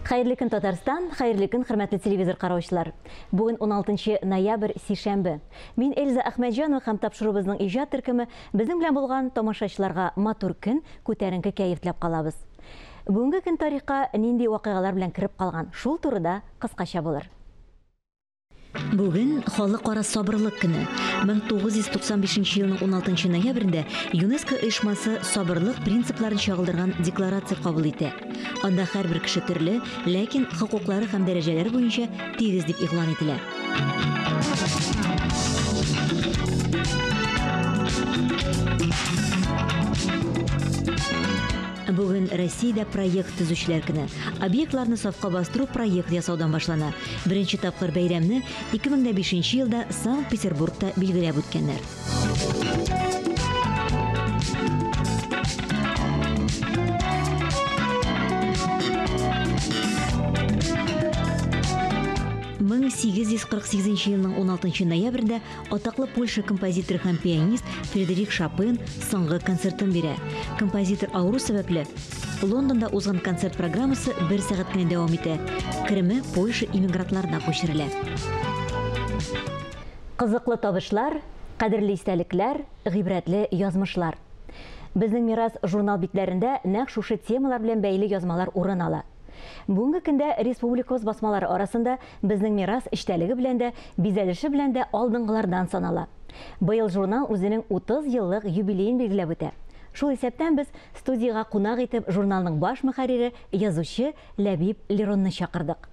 Хәерле көн, Татарстан, хәерле көн, хөрмәтле телевизор караучылар. Бүген 16 ноябрь, сишәмбе. Мин Эльза Әхмәтҗанова һәм тапшыруыбызның иҗат төркеме безнең белән булган тамашачыларга матур көн, күтәренке кәеф теләп калабыз. Бүгенге көн тарихка нинди вакыйгалар белән кереп калган, шул турыда кыскача булыр. Бүген Халыкара сабырлык көне. 1995 елның 16 ноябрендә ЮНЕСКО оешмасы сабырлык принципларын чагылдырган декларация кабул итә. Анда һәрбер кеше төрле, ләкин хокуклары һәм дәрәҗәләре буенча тигез дип игълан ителә. Бүген Россиядә проект төзүчеләр көне. Объектларны сафка бастыру проект ясаудан башлана. Беренче тапкыр бәйрәмне 2005 елда Санкт-Петербургта билгеләп үткәннәр. 1848 елның 16 ноябрендә атаклы Польша композиторы һәм пианист Фредерик Шопен соңгы концертын бирә. Композитор авыру сәбәпле Лондонда узган концерт программасы бер сәгать кенә дәвам итә. Кереме Польша иммигрантларына күчерелә. Кызыклы табышлар, кадерле истәлекләр, гыйбрәтле язмышлар. Безнең мирас журнал битләрендә нәкъ шушы темалар белән бәйле язмалар урын ала. Бүгенге көндә республикабыз басмалары арасында безнең мирас эчтәлеге белән дә, бизәлеше белән дә алдынгылардан санала. Быел журнал үзенең 30 еллык юбилеен билгеләп үтә. Шул исәптән без студиягә кунак итеп журналның баш мөхәррире, язучы Ләбиб Леронны чакырдык.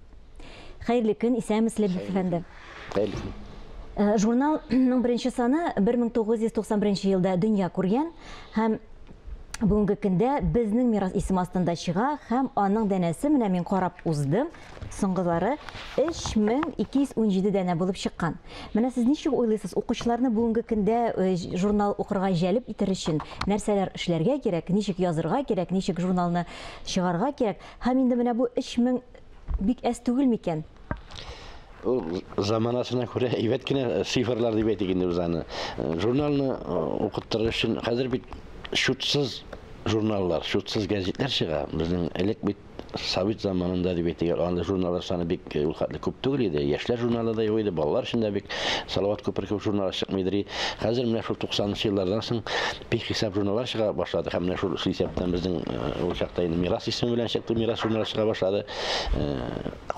Хәерле көн, исәнмесез, Ләбиб әфәнде. Хәерле көн. Журналның беренче саны 1991 елда дөнья күргән һәм бүгенге көндә безнең мирас исем астында чыга һәм аның дәнәсе, менә мин карап уздым, соңгылары 3217 дәнә булып чыккан. Менә сез ничек уйлыйсыз, укучыларны бүгенге көндә журнал укырга җәлеп итер өчен нәрсәләр эшләргә кирәк, ничек язырга кирәк, ничек журналны чыгарга кирәк? Һәм инде менә бу 3000 бик әз түгел микән? Ул заманасына күрә әйбәт кенә цифрлар дип әйтик инде без аны. Журналны укыттырыр өчен хәзер бит шутсыз журналлар, шутсыз гәзитләр чыга. Безнең элек бит совет заманында дип әйтик, анда журналлар саны бик ул хәтле күп түгел иде. Яшьләр журналы да юк иде, балалар өчен дә бик Салават күпере кебек журналлар чыкмый иде. Хәзер менә шул 90нчы еллардан соң бик хисап журналлар чыга башлады. Һәм менә шул исәптән безнең ул чакта инде Мирас исеме белән чыкты, Мирас журналы чыга башлады.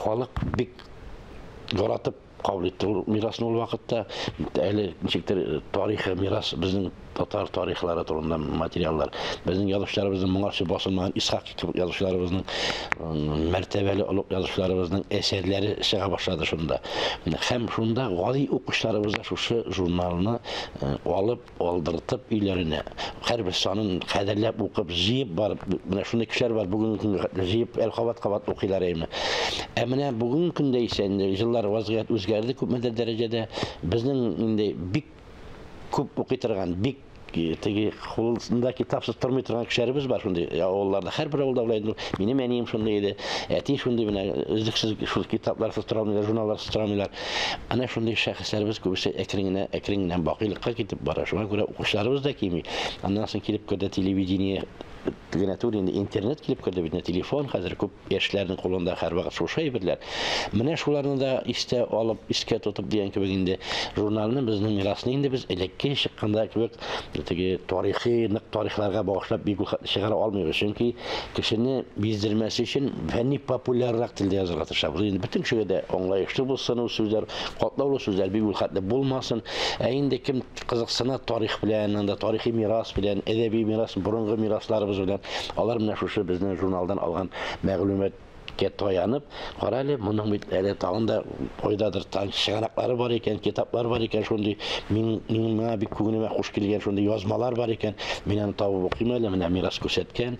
Халык бик яратып кабул итте ул мирасны ул вакытта. Әле ничектер тарихы, мирас безнең татар тарихлары турында материаллар. Безнең язучыларыбызның моңарчы басылмаган Исхак кебек язучыларыбызның, мәртәбәле олуг язучыларыбызның әсәрләре чыга башлады шунда. Һәм шунда гади укучыларыбыз да шушы журналны алып, алдыртып өйләренә, һәрбер санын кадерләп укып, җыеп барып, менә шундый кешеләр бар бүгенге көнгә хәтле җыеп, әле кабат-кабат укыйлар әйме. Ә менә бүгенге көндә исә инде еллар вазгыять үзгәрде күпмедер дәрәҗәдә. Безнең инде бик күп укый торган, бик теге кулында китапсыз тормый торган кешеләребез бар шундый авылларда. Һәрбер авылда булай инде. Минем әнием шундый иде, әти шундый, менә өзлексез шул китапларсыз тора алмыйлар, журналларсыз тора алмыйлар. Әнә шундый шәхесләребез күбесе әкрен генә, әкрен генә бакыйлыкка китеп бара. Шуңа күрә укучыларыбыз да кими. Аннан соң килеп керде телевидение генә түгел, инде интернет килеп керде бит, телефон хәзер күп яшьләрнең кулында һәрвакыт шушы әйберләр. Менә шуларны да истә алып, искә тотып дигән кебек инде журналны, безнең мирасны инде без элекке чыкканда кебек теге тарихи, нык тарихларга багышлап бик ул хәтле чыгара алмыйбыз. Чөнки кешене биздермәс өчен фәнни популяррак телдә язарга тырышабыз. Инде бөтен кешегә дә аңлаешлы булсын ул сүзләр, катлаулы сүзләр бик ул хәтле булмасын. Ә инде кем кызыксына тарих белән, анда тарихи мирас белән, әдәби мирас, борынгы мирасларыбыз белән, алар менә шушы безнең журналдан алган мәгълүматка таянып, кара әле, моның бит әле тагын да кайдадыр чыганаклары бар икән, китаплар бар икән, шундый мин миңа бик күңелемә хуш килгән шундый язмалар бар икән, мин аны табып укыйм әле, менә мирас күрсәткән,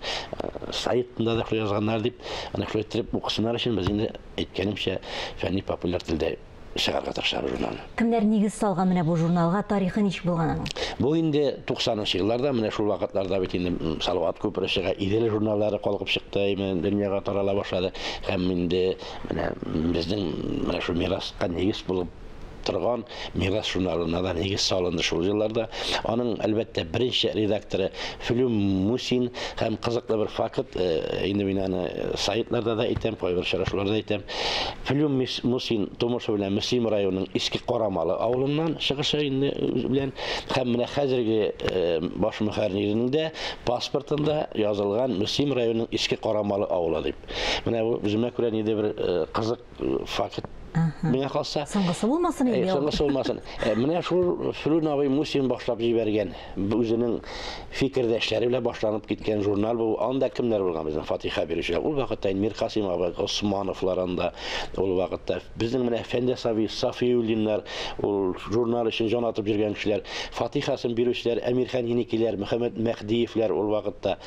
сайтында да шулай язганнар дип, аны шулай иттереп укысыннар өчен без инде әйткәнемчә фәнни популяр телдә чыгарга тырышабыз журналны. Кемнәр нигез салган менә бу журналга, тарихы ничек булган аның? Бу инде 90нчы елларда, менә шул вакытларда бит инде Салават күпере чыга, Идел журналлары калкып чыкты, әйме, дөньяга тарала башлады. Һәм инде менә безнең менә шул мираска нигез булып торган Мирас журналына да нигез салынды шул елларда. Аның, әлбәттә, беренче редакторы Флүм Мусин һәм кызыклы бер факт, инде мин аны сайтларда да әйтәм, кайбер очрашуларда әйтәм. Флүм Мусин тумышы белән Мөслим районының Иске Карамалы авылыннан чыгышы инде белән һәм менә хәзерге баш мөхәрриренең дә паспортында язылган Мөслим районының Иске Карамалы авылы дип. Менә бу үземә күрә инде бер кызык факт. Миңа калса, соңгысы булмасын инде. Соңгысы булмасын. Менә шул Флүн абый Мусин башлап җибәргән, үзенең фикердәшләре белән башланып киткән журнал бу. Анда кемнәр булган безнең фатиха бирүчеләр? Ул вакытта Миркасим абый Османовлар анда, ул вакытта безнең менә Фәндәс абый Сафиуллиннар, ул журнал өчен җан атып йөргән кешеләр, фатихасын бирүчеләр Әмирхан Еникиләр, Мөхәммәд Мәһдиевләр ул вакытта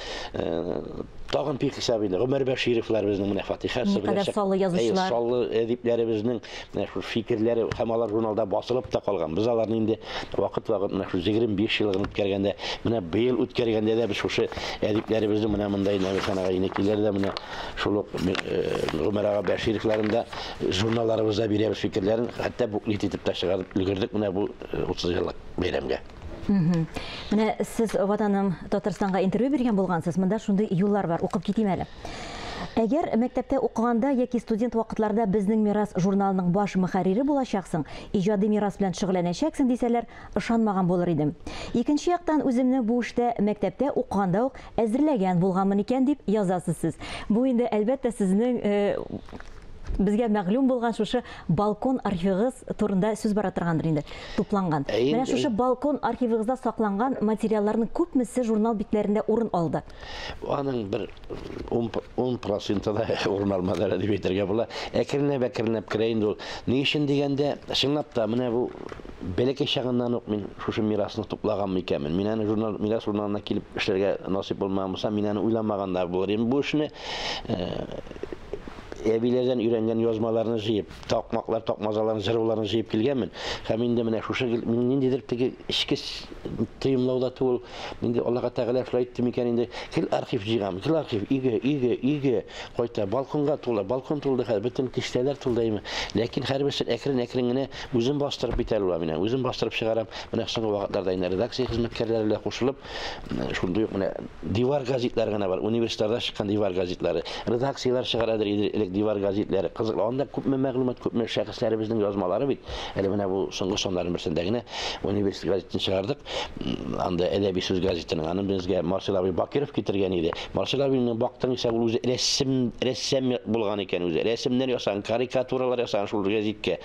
тагын бик хисап инде Гомәр Бәшировлар безнең менә фатихасы белән саллы язучылар, саллы әдипләребезнең менә шул фикерләре һәм алар журналда басылып та калган. Без аларны инде вакыт-вакыт менә шул 25 еллыгын үткәргәндә, менә быел үткәргәндә дә без шушы әдипләребезнең менә монда Әмирхан ага Еникиләр дә менә шул ук Гомәр ага Бәшировларын да журналларыбызда бирәбез фикерләрен, хәтта буклет итеп тә чыгарып өлгердек менә бу 30 еллык бәйрәмгә. Менә сез Ватаным Татарстанга интервью биргән булгансыз, монда шундый юллар бар, укып китим әле. Әгәр мәктәптә укыганда яки студент вакытларда Безнең мирас журналының баш мөхәррире булачаксың, иҗади мирас белән шөгыльләнәчәксең дисәләр, ышанмаган булыр идем. Икенче яктан үземне бу эштә мәктәптә укыганда ук әзерләгән булганмын икән дип язасыз сез. Бу инде әлбәттә сезнең безгә мәгълүм булган шушы балкон архивыгыз турында сүз бара торгандыр инде, тупланган. Менә шушы балкон архивыгызда сакланган материалларның күпмесе журнал битләрендә урын алды? Аның бер 10% да урын алмады әле дип әйтергә була. Әкренләп-әкренләп керә инде ул. Ни өчен дигәндә, чынлап та менә бу бәләкәй чагыннан ук мин шушы мирасны туплаган икәнмен. Мин аны журнал, мирас журналына килеп эшләргә насыйп булмаган булса, мин аны уйламаган да булыр идем. Бу эшне әбиләрдән өйрәнгән язмаларны җыеп, такмаклар, такмазаларны, җыруларны җыеп килгәнмен. Һәм инде менә шушы мин ниндидер теге эчке тоемлауда түгел, инде Аллаһ Тәгалә шулай итте микән инде, гел архив җыйган, гел архив, өйгә, өйгә, өйгә кайта, балконга тулы, балкон тулды хәзер, бөтен киштәләр тулды әйме. Ләкин һәрберсен әкрен-әкрен генә үзем бастырып бит әле була менә, үзем бастырып чыгарам. Менә соңгы вакытларда инде редакция хезмәткәрләре белән кушылып, шундый ук менә дивар газетлары гына бар, университетларда чыккан дивар газетлары, редакцияләр чыгарадыр иде элек дивар газетлары. Кызыклы, анда күпме мәгълүмат, күпме шәхесләребезнең язмалары бит. Әле менә бу соңгы саннарның берсендә генә университет газетын чыгардык. Анда әдәби сүз газетының, аны безгә Марсел абый Бакиров китергән иде. Марсел абыйның бактың исә ул үзе рәссам булган икән үзе. Рәсемнәр ясаган, карикатуралар ясаган шул газетка.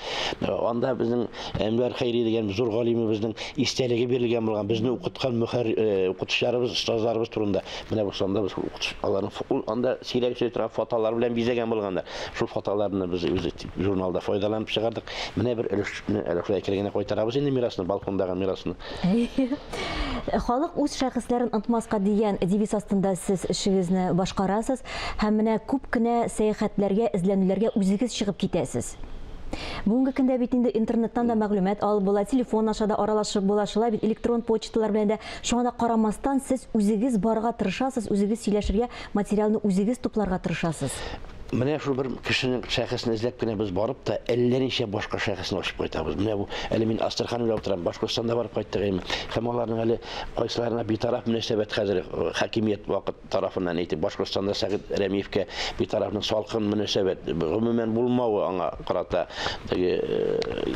Анда безнең Әнвәр Хәйри дигән зур галимебезнең истәлеге бирелгән булган, безне укыткан укытучыларыбыз, остазларыбыз турында. Менә бу санда без аларның анда сирәк очрый торган фотолар белән бизәгән булганнар. Шул фотоларны без үз журналда файдаланып чыгардык. Менә бер өлешне әле шулай әкрен генә кайтарабыз инде мирасны, балкондагы мирасны. Халык үз шәхесләрен онытмаска дигән девиз астында сез эшегезне башкарасыз һәм менә күп кенә сәяхәтләргә, эзләнүләргә үзегез чыгып китәсез. Бүгенге көндә бит инде интернеттан да мәгълүмат алып була, телефон аша да аралашып була, шулай бит электрон почталар белән дә. Шуңа да карамастан сез үзегез барырга тырышасыз, үзегез сөйләшергә, материалны үзегез тупларга тырышасыз. Менә шул бер кешенең шәхесен эзләп кенә без барып та әллә ничә башка шәхесен ачып кайтабыз. Менә бу әле мин Астрахань уйлап торам, Башкортстанда барып кайттык инде. Һәм аларның әле кайсыларына битараф мөнәсәбәт хәзер хакимият вакыт тарафыннан әйтеп, Башкортстанда Сәгыйть Рәмиевкә битарафның салкын мөнәсәбәт гомумән булмавы аңа карата теге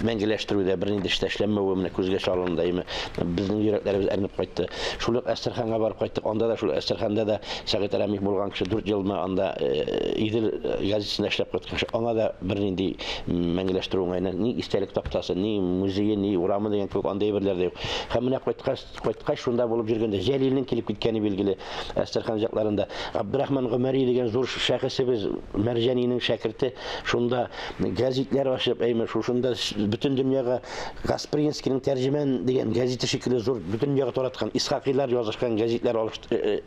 мәңгеләштерүдә бернинди эш эшләнмәве менә күзгә чалынды инде. Безнең йөрәкләребез әрнеп кайтты. Шул ук Әстерханга барып кайттык. Анда да шул Әстерханда да Сәгыйть Рәмиев булган кеше 4 елмы анда Идел газетасында эшләп кайткан кеше, аңа да бернинди мәңгеләштерү уңаеннан ни истәлек тактасы, ни музее, ни урамы дигән кебек андый әйберләр дә юк. Һәм менә кайткач шунда булып йөргәндә Җәлилнең килеп киткәне билгеле Әстерхан якларында. Абдурахман Гомәри дигән зур шәхесебез, Мәрҗанинең шәкерте, шунда гәзитләр ачып, әйме, шушында бөтен дөньяга Гаспринскийның Тәрҗемән дигән гәзите шикелле зур бөтен дөньяга тараткан, Исхакыйлар язышкан гәзитләр алып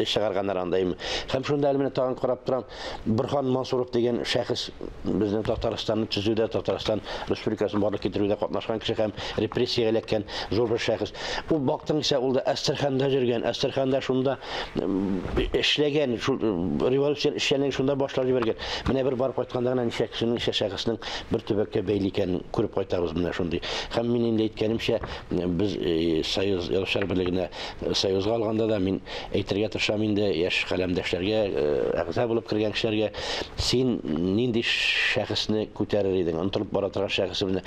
чыгарганнар анда, әйме. Һәм шунда әле менә тагын карап торам, Борһан Мансуров Сабуров дигән шәхес безнең Татарстанны төзүдә, Татарстан Республикасын барлыкка китерүдә катнашкан кеше һәм репрессиягә эләккән зур бер шәхес. Ул бактың исә ул да Әстерханда йөргән, Әстерханда шунда эшләгән, шул революция эшчәнлеген шунда башлап җибәргән. Менә бер барып кайтканда гына ничә кешенең, ничә шәхеснең бер төбәккә бәйле икәнен күреп кайтабыз менә шундый. Һәм мин инде әйткәнемчә, без Союз Язучылар берлегенә Союзга алганда да мин әйтергә тырышам инде яшь каләмдәшләргә, әгъза булып кергән кешеләргә, син нинди шәхесне күтәрер идең, онытылып бара торган шәхесебезне,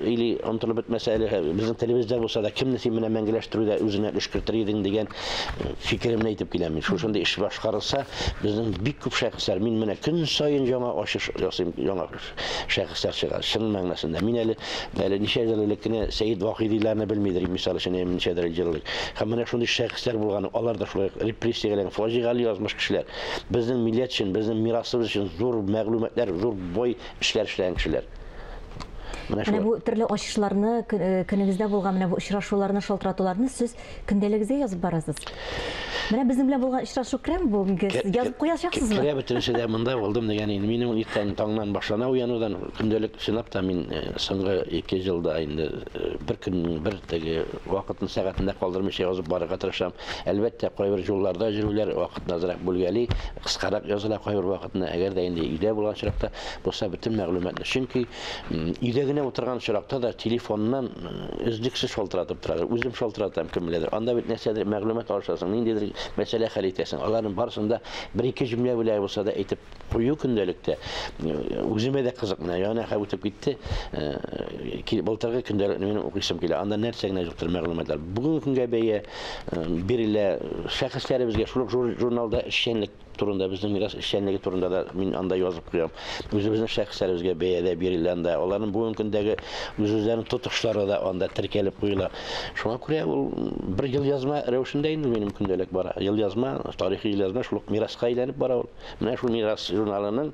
или онытылып бетмәсә әле безнең телебездә булса да, кемне син менә мәңгеләштерүдә үзеңә өлеш кертер идең дигән фикеремне әйтеп киләм мин. Шушындый эш башкарылса, безнең бик күп шәхесләр, мин менә көн саен яңа ачыш ясыйм, яңа шәхесләр чыга, чын мәгънәсендә. Мин әле әле ничә ел элек кенә Сәид Вахидиләрне белмидер, мисал өчен, ничәдер ел элек. Һәм менә шундый шәхесләр булган, алар да шулай репрессияләнгән, фаҗигале язмыш кешеләр. Безнең милләт өчен, безнең мирасыбыз өчен зур мәгълүматлар, зур бай эшләр эшләгән кешеләр. Менә бу төрле ачышларны, көнегездә булган менә бу очрашуларны, шалтыратуларны сез көндәлегегезгә язып барасыз. Менә безнең белән булган очрашу керәме бүгенге? Язып куячаксызмы? Керә, бөтенесе дә монда булдым дигән инде. Минем иртән таңнан башлана уянудан көндәлек чынлап та мин соңгы 2 елда инде бер көннең бер теге вакытын сәгатен дә калдырмыйча язып барырга тырышам. Әлбәттә, кайбер юлларда йөрүләр вакытны азрак бүлгәли, кыскарак языла кайбер вакытны. Әгәр дә инде өйдә булган очракта булса, бөтен мәгълүматны. Чөнки өйдә генә утырган очракта да телефоннан өзлексез шалтыратып торалар. Үзем шалтыратам, кем беләдер. Анда бит нәрсәдер мәгълүмат алышасың, ниндидер мәсьәлә хәл итәсең. Аларның барысын да бер-ике җөмлә белән булса да әйтеп кую көндәлектә. Үземә дә кызык менә. Яңа хәл үтеп китте. Былтыргы көндәлекне минем укыйсым килә. Анда нәрсә генә юктыр мәгълүматлар. Бүгенге көнгә бәя бирелә шәхесләребезгә, шул ук журналда эшчәнлек турында, безнең мирас эшчәнлеге турында да мин анда язып куям. Үзебезнең шәхесләребезгә бәя дә бирелә анда. Аларның бүгенге көндәге үз-үзләренең тотышлары да анда теркәлеп куела. Шуңа күрә ул бер ел язма рәвешендә инде минем көндәлек бара. Ел язма, тарихи ел язма шул ук мираска әйләнеп бара ул. Менә шул мирас журналының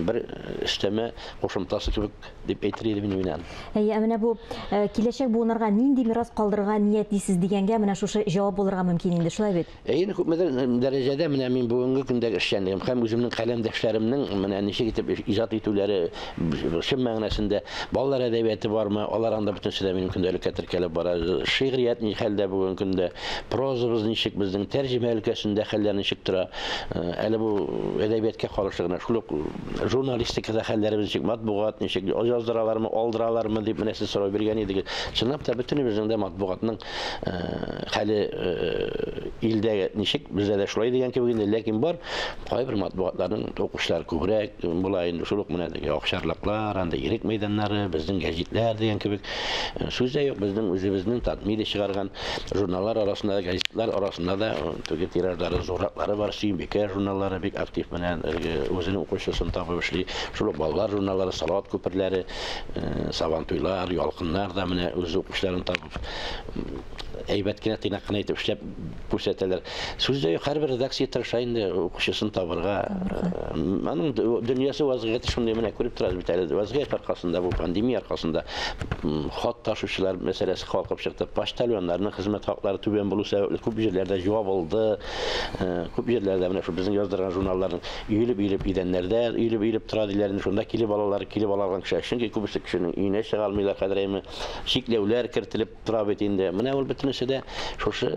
бер өстәмә кушымтасы кебек дип әйтер идем мин аны. Әйе, менә бу киләчәк буыннарга нинди мирас калдырырга ниятлисез дигәнгә менә шушы җавап булырга мөмкин инде, шулай бит? Әйе, күпмедер дәрәҗәдә менә мин бүгенге көндәге эшчәнлегем һәм үземнең каләмдәшләремнең менә ничек итеп иҗат итүләре, чын мәгънәсендә балалар әдәбияты бармы, алар анда бөтенесе дә минем көндәлеккә теркәлеп бара. Шигърият ни хәлдә бүгенге көндә, прозабыз ничек безнең, тәрҗемә өлкәсендә хәлләр ничек тора. Әле бу әдәбиятка каршы гына, шул ук журналистикада хәлләребез ничек, матбугат ничек, яздыралармы, алдыралармы дип менә сез сорау биргән идегез. Чынлап та бөтенебезнең дә матбугатның хәле илдә ничек, бездә дә шулай дигән кебек инде, ләкин бар кайбер матбугатларның укучылар күбрәк була инде, шул ук менә теге акчарлаклар, анда Ирек мәйданнары, безнең гәзитләр дигән кебек. Сүз дә юк, безнең үзебезнең Татмедиа чыгарган журналлар арасында, гәзитләр арасында да теге тиражлары зурраклары бар. Сөембикә журналлары бик актив менә үзенең укучысын табып эшли. Шул ук балалар журналлары, Салават күперләре, Сабантуйлар, Ялкыннар да менә үз укучыларын табып әйбәт кенә, тыйнак кына итеп эшләп күрсәтәләр. Сүз дә юк, һәрбер редакция тырыша инде укучысын табырга. Аның дөньясы вазгыяте шундый, менә күреп торабыз бит әле. Вазгыять аркасында, бу пандемия аркасында хат ташучылар мәсьәләсе калкып чыкты. Почтальоннарның хезмәт хаклары түбән булу сәбәпле күп җирләрдә җавабылды. Күп җирләрдә менә шул безнең яздырган журналларның өелеп-өелеп идәннәрдә өелеп-өелеп тора диләр. Шунда килеп алалар, килеп алган кеше. Чөнки күбесе кешенең өенә чыга алмыйлар хәзер, әйме чикләүләр кертелеп тора бит инде. Менә ул бөтенесе дә шушы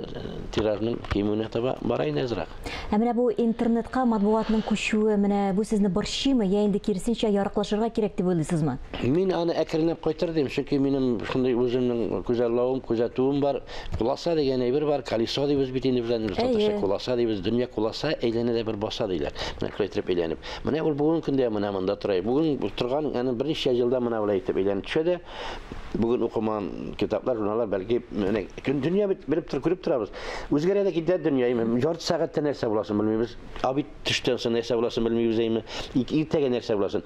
тиражның кимүенә таба бара инде әзрәк. Ә менә бу интернетка матбугатның күчүе, менә бу сезне борчыймы, я инде киресенчә яраклашырга кирәк дип уйлыйсызмы? Мин аны әкренләп кайтыр дим, чөнки минем шундый үземнең күзаллавым, күзәтүем бар. Куласа дигән әйбер бар, колесо дибез бит инде без аны татарча куласа дибез, дөнья куласа, әйләнә дә бер баса диләр. Менә шулай итеп әйләнеп. Менә ул бүгенге көндә менә монда тора. Бүген торган, аны берничә елда менә болай итеп әйләнеп төшә дә, бүген укымаган китаплар, журналлар бәлки менә көн дөнья бит белеп тор, күреп торабыз. Үзгәрә дә китә дөнья, ярты сәгатьтә нәрсә буласын белмибез. Абит төштән соң нәрсә буласын белмибез, әйме. Иртәгә нәрсә буласын.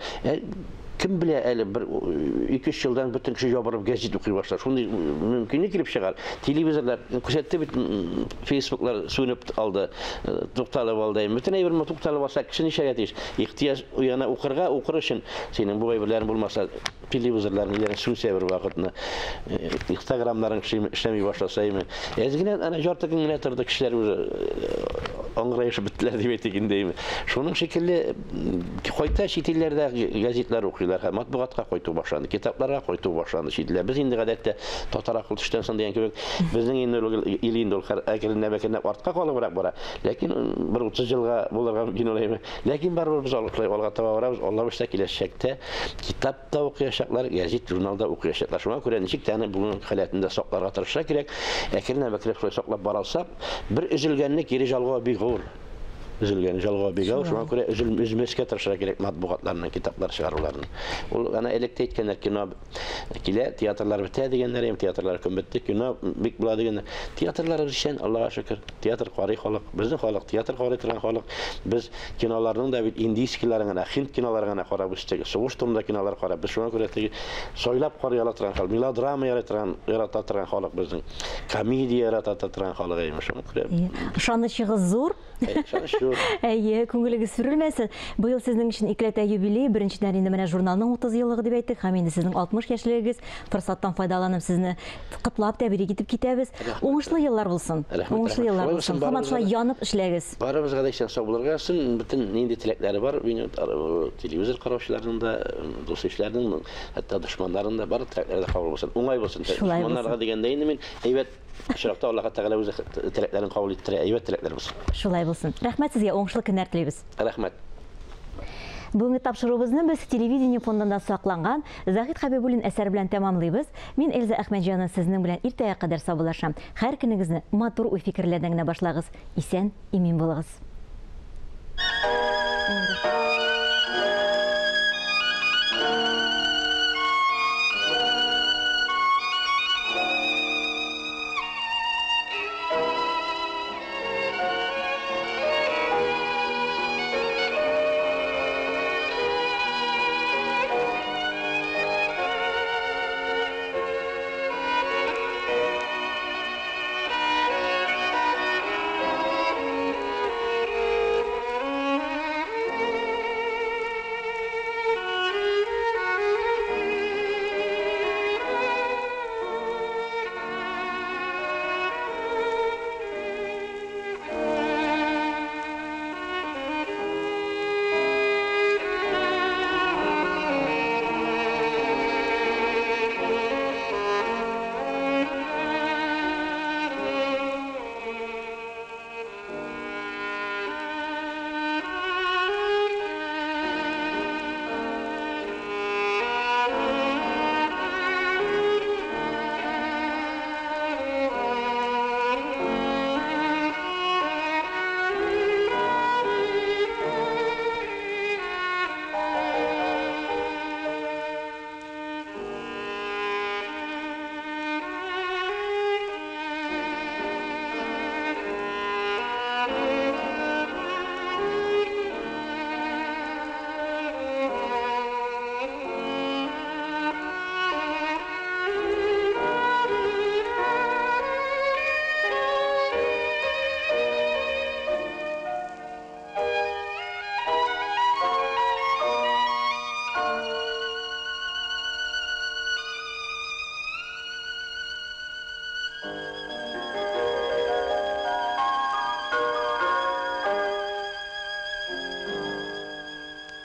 Кем белә әле бер 2-3 елдан бөтен кеше ябырып газет укый башлар. Шундый мөмкинлек килеп чыгар. Телевизорлар күрсәтте бит, Фейсбуклар сүнеп алды, тукталып алды. Бөтен әйбер тукталып алса, кеше ничәгә тиеш? Ихтыяҗ уяна укырга, укыр өчен синең бу әйберләрең булмаса, телевизорлар ниләр сүнсә бер вакытны, Инстаграмнарың эшләми башласа, әйме. Әз генә ана ярты көн генә торды кешеләр уже аңгыраешып беттеләр. киттеләр дип әйтик инде. Шуның шикелле кайта чит илләрдә газетлар укыйлар һәм матбугатка кайту башланды, китапларга кайту башланды чит илләр. Без инде гадәттә татар акыл төштән соң дигән кебек, безнең инде ил инде ул әкренләп әкренләп артка калыбрак бара. Ләкин бер 30 елга булырга мөмкин ул. Ләкин барыбер без алга таба барабыз. Алла боерса, киләчәктә китап та укыячаклар, гәзит, журнал да укыячаклар. Шуңа күрә ничек тә аны бүгенге халәтендә сакларга тырышырга кирәк. Әкренләп әкренләп шулай саклап бара алсак, бер өзелгәнне кире жалгау бик авыр. Өзелгәнне жалгау бик авыр. Шуңа күрә өзмәскә тырышырга кирәк матбугатларны, китаплар чыгаруларын. Ул ана элек тә әйткәннәр, кино килә, театрлар бетә дигәннәр, театрлар көн бетте, кино бик була дигәннәр. Театрлар ишән, Аллага шөкер. Театр карый халык, безнең халык театр карый торган халык. Без киноларның да бит индийскийларын гына, һинд киноларын гына карап үстек. Сугыш турында кинолар карап, без шуңа күрә теге сайлап карый ала торган халык, мелодрама ярата торган, ярата торган халык безнең. Комедия ярата торган халык әйме, шуңа күрә. Ышанычыгыз зур. Ышаныч зур. Әйе, күңелегез сүрелмәсен. Быел сезнең өчен икеләтә юбилей, беренчедән инде менә журналның 30 еллыгы дип әйттек, һәм инде сезнең 60 яшьлегегез. Форсаттан файдаланып сезне котлап, тәбрик итеп китәбез. Уңышлы еллар булсын. Уңышлы еллар булсын. Һаман шулай янып эшләгез. Барыбызга да исән-сау булырга язсын. Бөтен нинди теләкләре бар, минем телевизор караучыларның да, дус-ишләрнең, хәтта дошманнарның да барлык теләкләре дә кабул булсын. Уңай булсын. Дошманнарга дигәндә инде мин әйбәт очракта Аллаһ Тәгалә үзе теләкләрен кабул иттерә, әйбәт теләкләр булсын. Шулай булсын. Рәхмәт сезгә, уңышлы көннәр телибез. Рәхмәт. Бүгенге тапшыруыбызны без телевидение фондында сакланган Заһид Хәбибуллин әсәре белән тәмамлыйбыз. Мин Эльза Әхмәтҗанова сезнең белән иртәгә кадәр саубуллашам. Һәр көнегезне матур уй-фикерләрдән генә башлагыз. Исән, имин булыгыз.